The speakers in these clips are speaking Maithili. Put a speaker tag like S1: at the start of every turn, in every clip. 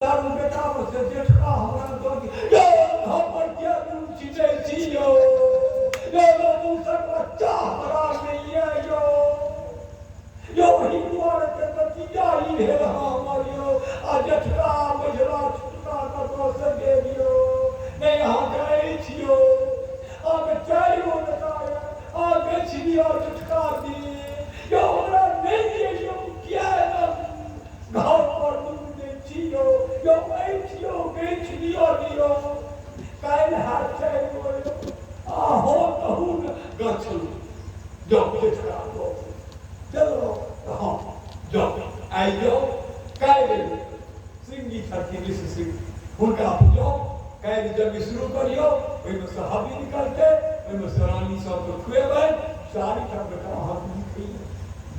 S1: चारू बेटामे से जेठका हमरा दऽ दिअ। यौ हम पर किया दूध छीटै छी यौ? यौ दोसर बच्चा हमरा नहि यऽ यौ। यौ एहि दुआरे तऽ नतीजा ई भेल हँ हमर यौ। आ जेठका मझिला छोटका कतऽ से गेल यौ? नहि अहाँके अछि यौ। अहाँके चारि गो बेटा यऽ, अहाँ बेचि लिअ जेठका दिअ यौ, हमरा नहि दिअ यौ। किया एना घाव पर नून दै छी यौ? यौ अछि यौ, बेच लिअ लियौ। काल्हि हैत चारि गो यौ। आ हम कहू ने गछलहुँ, जाउ जेठका दऽ देलहुँ तऽ हँ जाउ, आइ जाउ काल्हि एबै। सिंह छथिन ऋषि सिंह, हुनका जाउ काल्हि यज्ञ शुरू करियौ, ओहिमे सँ हबी निकलतै, ओहिमे सँ रानी सबके खुएबै। चारिटा बेटा अहाँके लिखैए।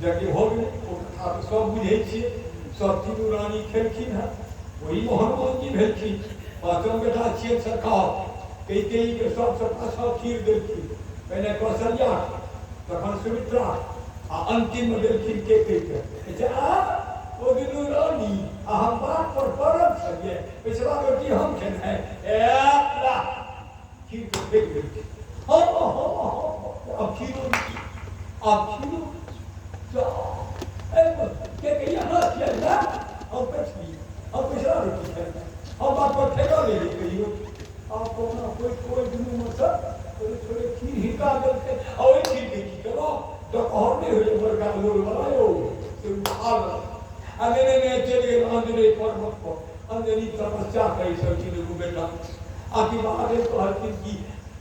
S1: यज्ञ भऽ गेलै, ओ कथा तऽ सब बुझै छियै। सब तीनू रानी खेलखिन हेँ, ओहिमे हनुमान जी भेलखिन। पाँचम बेटा छियै सरकार कैकेयीके सबसँ पाछाँ खीर देलखिन, पहिने कौशल्या, तखन सुमित्रा, आ अंतिममे देलखिन कैकेयीके। कहै छै आ ओ दुनू रानी आ हम बाट पर पड़ल छलियै, पिछला रोटी हम खेनाइ ए ला खीरके फेक देलखिन। हँ हँ हँ, आब खीरो, आब खीरो के कहिया अहाँ छियै ने? हम पछली, हम पिछला रोटी खेनाइ, हम बाट पर फेकल रहियै कहियो। आब कहुना कोइ कोइ दुनूमे सँ थोड़े थोड़े खीर हिनका देलकै। आ ओहि खीरके की केलहुँ? डकहर नहि होइए बड़का लोलवला यौ, से उठा लेलक आ नहि नहि नहि चलि गेल अंजनी पर्वत पर। अंजनी तपस्या करै छलखिन एगो बेटा। आकि महादेव कहलखिन कि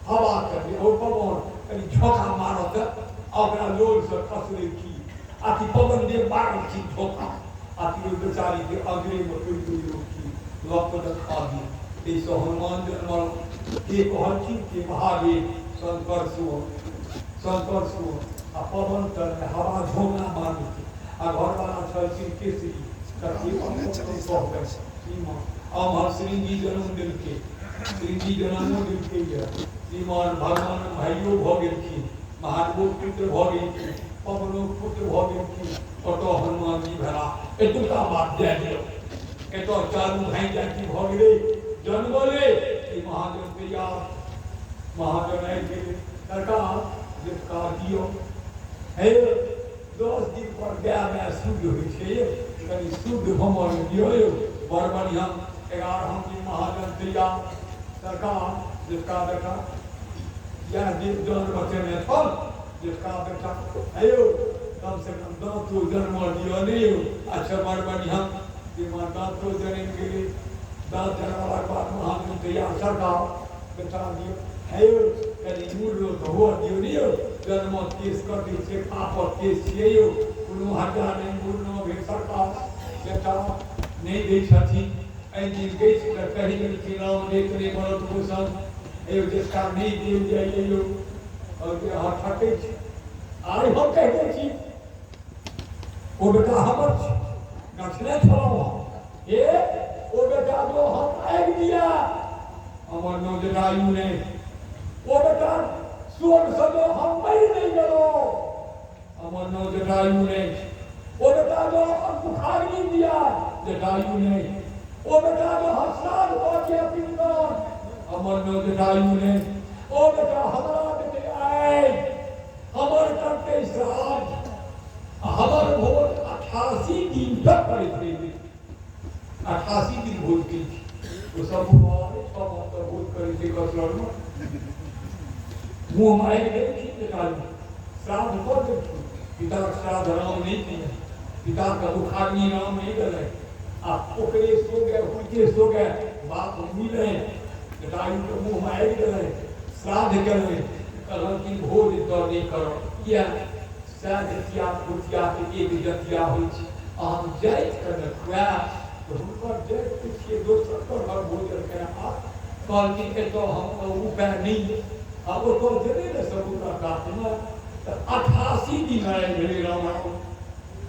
S1: हवा कनि ओ पवन कनि झोंका मारत आ ओकरा लोलसँ खसलै खीर। आकि पवन देव मारलखिन झोंका, आकि ओहि बेचारीके अग्रेमे पड़ि गेलै ओ खीर, लप दऽ खा गेल। ताहिसँ हनुमान जन्मल। के कहलखिन के महादेव शंकर सुअ, शंकर सुअ आ पवन तऽ हवा झोंका मारलकै। आ घरवाला छलखिन केसरी, कहबै श्रीमान। आ श्रृंगी जन्म देलकै, श्रृंगी जन्मो देलकै यऽ। श्रीमान भगवान भाइयो भऽ गेलखिन, महादेवो पुत्र भऽ गेलखिन, पवनो पुत्र भऽ गेलखिन, ओतऽ हनुमान जी भेला। एतुका बात जाय दियौ। एतऽ चारू भाइ जाति भऽ गेलै, जन्मलै कि महाजन तैयार। महाजन आबि गेलै, सरकार जेठका दियौ। हे 10 दिन पर गाय माय शुद्ध होइ छै यौ, कनि शुद्ध हमर दियौ यौ। बड़ बढ़िआँ। 11 दिन महाजन तैयार, सरकार जेठका बेटा इएह जे जान बचेने छल जेठका बेटा हे यौ, कम से कम दाँतो जन्म दिअ ने यौ। अच्छा बड़ बढ़िआँ। श्रीमान दाँतो जनमि गेलै। दाँत जनमलाके बाद महाजन तैयार, सरकार बेटा दियौ। हे यौ कनि मुड़लो तऽ हुअ दियौ ने यौ, जन्म केस कटै छै, पापक केस छियै यौ, कोनो हर्जा नहि, मुड़नो भेल। सरकार बेटा नहि दै छथिन। एहि दिन गछि कऽ कहि देलखिन राम देख नहि भरत भूषण, हे यौ जेठका नहि देल जाइए यौ, कहलकै अहाँ ठकै छी। आइ हम कहि दै छी ओ बेटा हमर छी, गछने छलहुँ हम। हे ओ बेटा जो हम आबि दिया हमर नो जटायु नहि, ओ बेटा सोग से जो हम मरि नहि गेलहुँ हमर नो जटायु नहि, ओ बेटा जो हम मुखाग्नि दिया जटायु नहि, ओ बेटा जो हम श्राद्ध कऽ दिया पिंडदान हमर नो जटायु नहि, ओ बेटा हमरा देतै आइ, हमर करतै श्राद्ध, हमर भोज 88 दिन तक करैत रहि। 88 दिन भोज केलखिन। ओ सब 6 मास तक भोज करै छै कसरमे। मुँह मारि देलखिन जटायु, श्राद्ध कऽ देलखिन। पिताक श्राद्ध राम नहि केलनि, पिताके मुखाग्नि राम नहि देलनि। आ ओकरे सोगे हुनके सोगे बाप मुइलनि, जटायुके मुँह मारि देलनि, श्राद्ध केलनि। कहलखिन भोज तऽ नहि करब, किया? सएह जतिया भुतियाके एक जतिया होइ छै, अहाँ जातिके ने खुआयब तऽ हुनकर जातिके छियै, दोसर तरहक भोजन करायब। कहलखिन एतऽ हम उपाय नहि यऽ, आ ओतऽ जेबै ने समुद्र कातमे तऽ 88 दिन आइ भेलै रामायण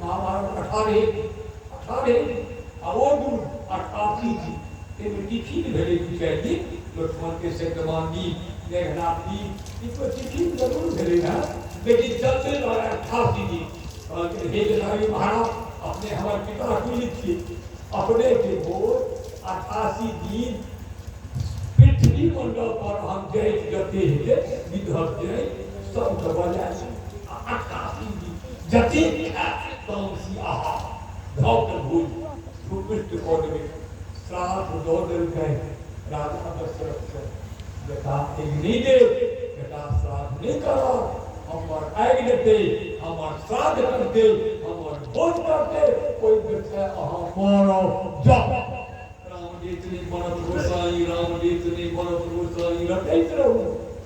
S1: महाभारत, 18 दिन, 18 दिन, आ ओ दूर 88 दिन। ताहिमे तिथि भेलै 2-4 दिन, लक्ष्मणके सेतमांगी मेघनाथ जी ई तो तिथि जरूर भेलै हँ, लेकिन चलते रहै 88 दिन। कहलखिन हे जटायु महाराज, अपने हमर पिता तुल्य छियै, अपने के भोज 88 दिन पृथ्वी मंडल पर हम जाइत जते हेतै विधक जाइत सबके बजा आ 88 दिन जते खायब तामसी आहार धऽ के भोज सुपुष्ट कऽ देबै। श्राद्ध दऽ देलकै राजा दशरथ के, बेटा आगि नहि देब, बेटा श्राद्ध नहि करब, हमर आगि देतै, हमर श्राद्ध करतै, हमर भोज करतै, ओहि बेटा अहाँ मरब जाउ। राम देत नहि बनत गोसाई, राम देत नहि बनत गोसाई, रटैत रहू।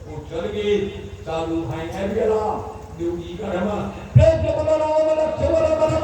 S1: ओ चल गेल, चारू भाई आबि गेला देवगी गढ़मे। प्रेम से बोलो राम लक्ष्मण भरत।